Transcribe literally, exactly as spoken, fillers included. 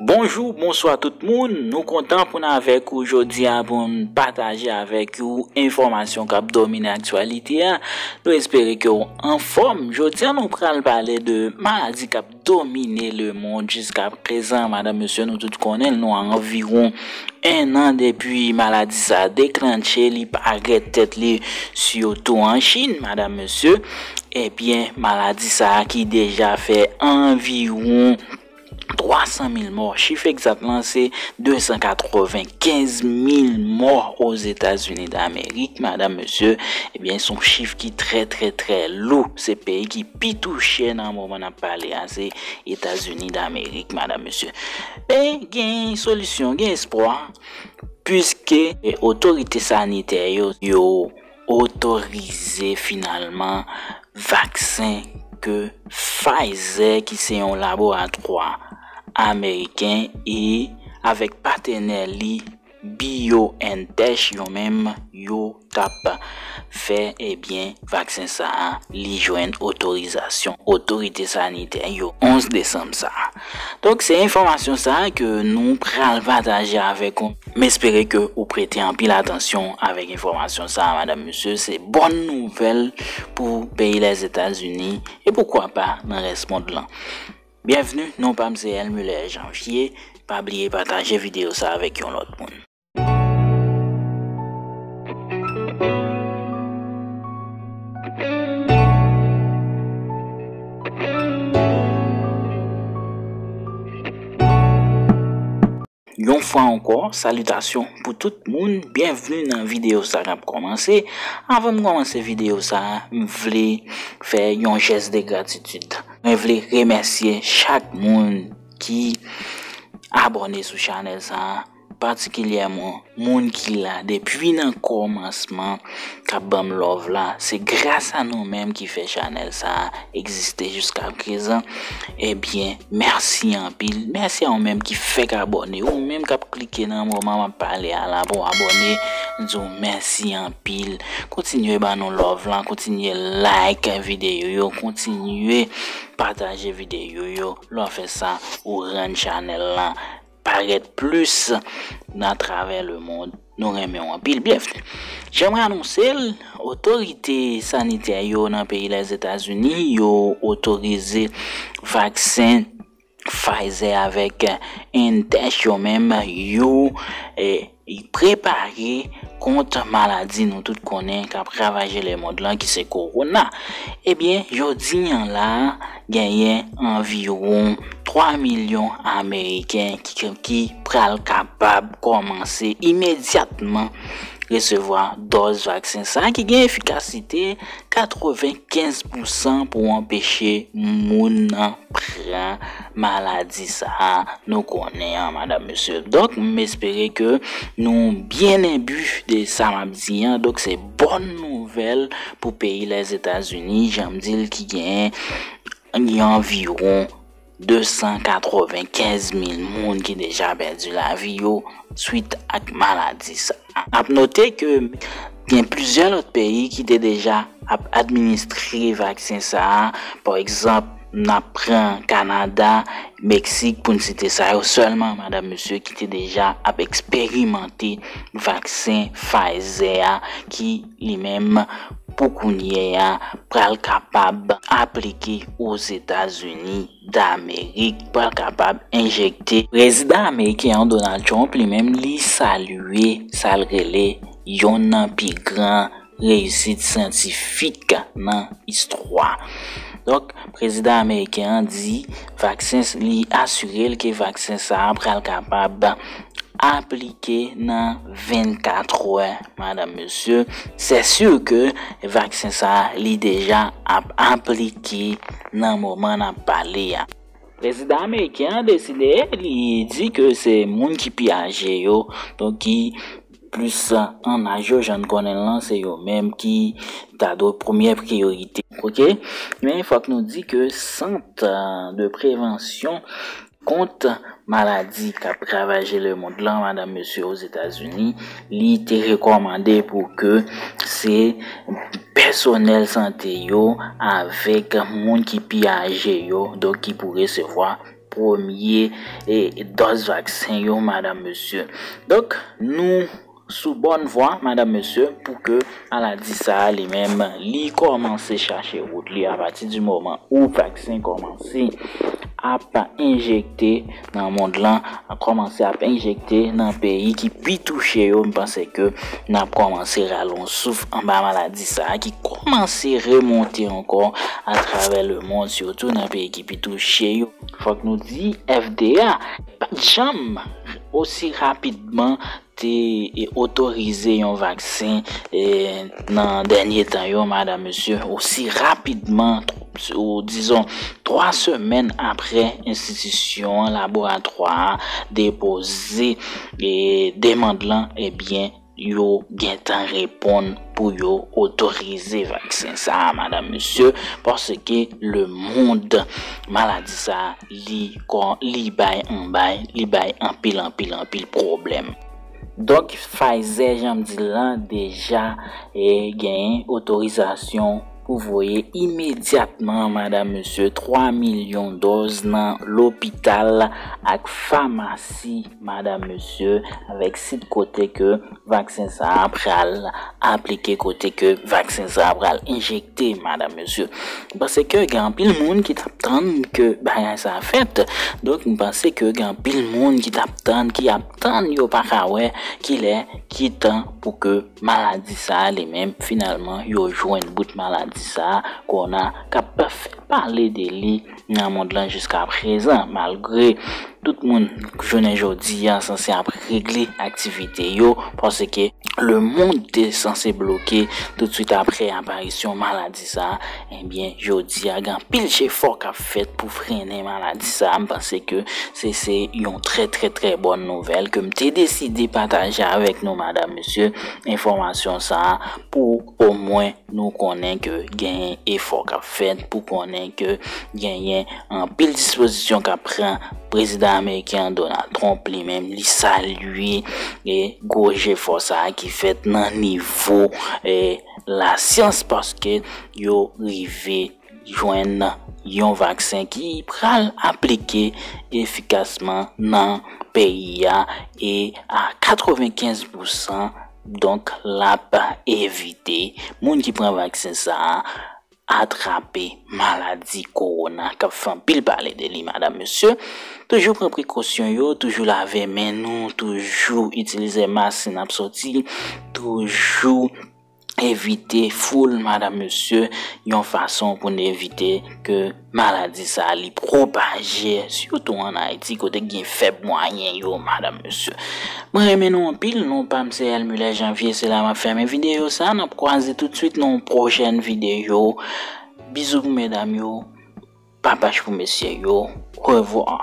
Bonjou, bonswa tout moun. Nou kontan pou n avèk ou jodi a pou n pataje avèk ou enfòmasyon k ap domine aktyalite a. Nou espere ke w anfòm. Jodi a, nou pral pale de maladi k ap domine lemonn jiska prezan. Madanm, mesye, nou tout konnen l, nou a anviwon en an depi maladi sa a deklannche, li parèt tèt li sitou an Chin, madanm, mesye. Ebyen, maladi sa a ki deja fè anviwon twa san mil mò. Chif egzat lan se de san katrevenkenz mil mò Ozetazini Damerik, madanm, mesye. Ebyen, se yon chif ki trè, trè, trè lou. Se peyi ki pi touche nan moman n ap pale a, se Etazini Damerik, madanm, mesye. Men, gen solisyon, gen espwa, piske, e, otorite sanitè yo, yo otorize finalman vaksen ke Pfizer, ki se yon laboratwa ameriken, e avèk patnè li BioNTech, yo menm, yo t ap fè, ebyen, vaksen sa a, li jwenn otorizasyon otorite sanitè yo onz desanm sa a. Donk, se enfòmasyon sa a ke nou pral pataje avèk ou. M espere ke ou prete anpil atansyon avèk enfòmasyon sa a, madanm, mesye. Se bòn nouvèl pou peyi Lèzetazini e poukwa pa nan rès mond lan. Byenvni, non pa m se Elmuler Janvier. Pa bliye pataje videyo sa a avèk yon lòt moun. Yon fwa ankò, salitasyon pou tout moun, byenvni nan videyo sa k ap kòmanse. Avan m kòmanse videyo sa a, m vle fè yon jès de gratitid. Mwen vle remèsye chak moun ki abòne sou chanèl sa a, patikilyèman moun ki la depi nan kòmansman k ap ban m love la. Se gras a nou menm ki fè chanèl sa a egziste jiska prezan. Ebyen, mèsi anpil. Mèsi a ou menm ki fèk abòne, ou menm k ap klike nan moman m ap pale a la pou w abòne. M di w mèsi anpil. Kontinye ban nou love lan, kontinye like videyo yo, kontinye pataje videyo yo. Lè w fè sa, ou rann chanèl lan parèt plis nan travè lemonn. Nou renmen w anpil. Byenvni. Jan mwen anonse l, otorite sanitè yo nan peyi Lèzetazini, yo otorize vaksen Pfizer avèk BioNTech yo menm, yo, e, prepare kont maladi nou tout konnen k ap ravaje lemonn lan, ki se kowona. Ebyen, jodi a la, genyen anviwon twa milyon Ameriken ki, ki pral kapab kòmanse imedyatman resevwa dòz vaksen sa a ki gen efikasite katrevenkenz pousan pou anpeche moun nan pran maladi sa a nou konnen an, madanm, mesye. Donk, m espere ke nou byen enbi de sa m ap di an. Donk, se bòn nouvèl pou peyi Lèzetazini, jan m di l, ki gen anviwon de san katrevenkenz mil moun ki deja pèdi lavi yo swit ak maladi sa a. N ap note ke gen plizyè lòt peyi ki te deja ap administre vaksen sa a. Pa egzanp, n ap pran Kanada, Meksik, pou n site sa yo sèlman, madanm, mesye, ki te deja ap eksperimante vaksen Pfizer a, ki li menm, pou kounye a, pral kapab aplike Ozetazini Damerik, pral kapab enjekte. Prezidan ameriken an, Donald Trump, li menm, li salye sa l rele yonn nan pi gran reyisit syantifik nan istwa. Donk, prezidan ameriken an di vaksen, li asire l ke vaksen sa a pral kapab aplike nan vennkat è, madanm, mesye. Se si ke vaksen sa a, li deja ap aplike nan moman n ap pale a. Prezidan ameriken an deside, li di ke se moun ki pi aje yo, donk ki plis an aj yo, jan n konnen l lan, se yo menm ki ta dwe premye priyorite. Oke? Men fòk nou di ke sant, e, de prevansyon kont maladi k ap ravaje lemonn lan, madanm, mesye, Ozetazini, li te rekòmande pou ke se pèsonèl sante yo avèk moun ki pi aje yo, donk ki pou resevwa premye e, dòz vaksen yo, madanm, mesye. Donk, nou sou bòn vwa, madanm, mesye, pou ke maladi sa a li menm, li kòmanse chache wout li apati di moman ou vaksen kòmanse ap enjekte nan mond lan, kòmanse ap enjekte nan peyi ki pi touche yo. M panse ke n ap kòmanse rale yon souf anba maladi sa a ki kòmanse remonte ankò atravè lemond, sitou nan peyi ki pi touche yo. Fòk nou di F D A pa t janm osi rapidman te, e, otorize yon vaksen, e, nan dènye tan yo, madanm, mesye, osi rapidman, ou dizon, twa semèn apre enstitisyon an, laboratwa a depoze, e, demann lan, ebyen, yo gentan reponn pou yo otorize vaksen sa a, madanm, mesye, paske lemond, maladi sa a, li kò, li bay an bay, li bay anpil, anpil, anpil pwoblèm. Donk, Pfizer, jan m di l lan, deja, e, genyen otorizasyon pou voye imedyatman, madanm, mesye, twa milyon dòz nan lopital ak famasi, madanm, mesye, avèk sit kote ke vaksen sa a pral aplike, kote ke vaksen sa a pral enjekte, madanm, mesye. Paske gen anpil moun ki t ap tann ke bagay sa a fèt. Donk, m panse ke gen anpil moun ki t ap tann, ki ap tann, yo pa ka wè kilè, ki tan pou ke maladi sa a li menm, finalman, yo jwenn bout maladi sa a, kòna, k ap fè pale de li nan mond lan jiska prezan, malgre tout moun jounen jodi a sanse ap regle aktivite yo, paske lemond te sanse bloke toutswit apre aparisyon maladi sa a. Ebyen, jodi a, gen anpil jefò k ap fèt pou frennen maladi sa a. M panse ke se, se yon trè, trè, trè bòn nouvèl ke m te deside pataje avèk nou, madanm, mesye, enfòmasyon sa a pou omwen nou konnen ke genyen efò k ap fèt, pou konnen ke genyen anpil dispozisyon k ap pran. Prezidan ameriken an, Donald Trump, li menm, li salye, e, gwo jefò sa a ki fèt nan nivo, e, lasyans, paske yo rive jwenn yon vaksen ki pral aplike efikasman nan peyi a, e a katrevenkenz pousan, donk, l ap evite moun ki pran vaksen sa a atrape maladi kowona k ap fè anpil pale de li, madanm, mesye. Toujou pran prekosyon yo, toujou lave men nou, toujou itilize mask si n ap soti, toujou evite foul, madanm, mesye, yon fason pou n evite ke maladi sa a li pwopaje, sitou ann Ayiti, kote k gen fèb mwayen yo, madanm, mesye. Mwen renmen nou anpil, non pa m se Elmuller Janvier, se la m ap fèmen videyo sa a, n ap kwaze toutswit nan yon pwochèn videyo. Bizou pou medam yo, papach pou mesye yo. Orevwa.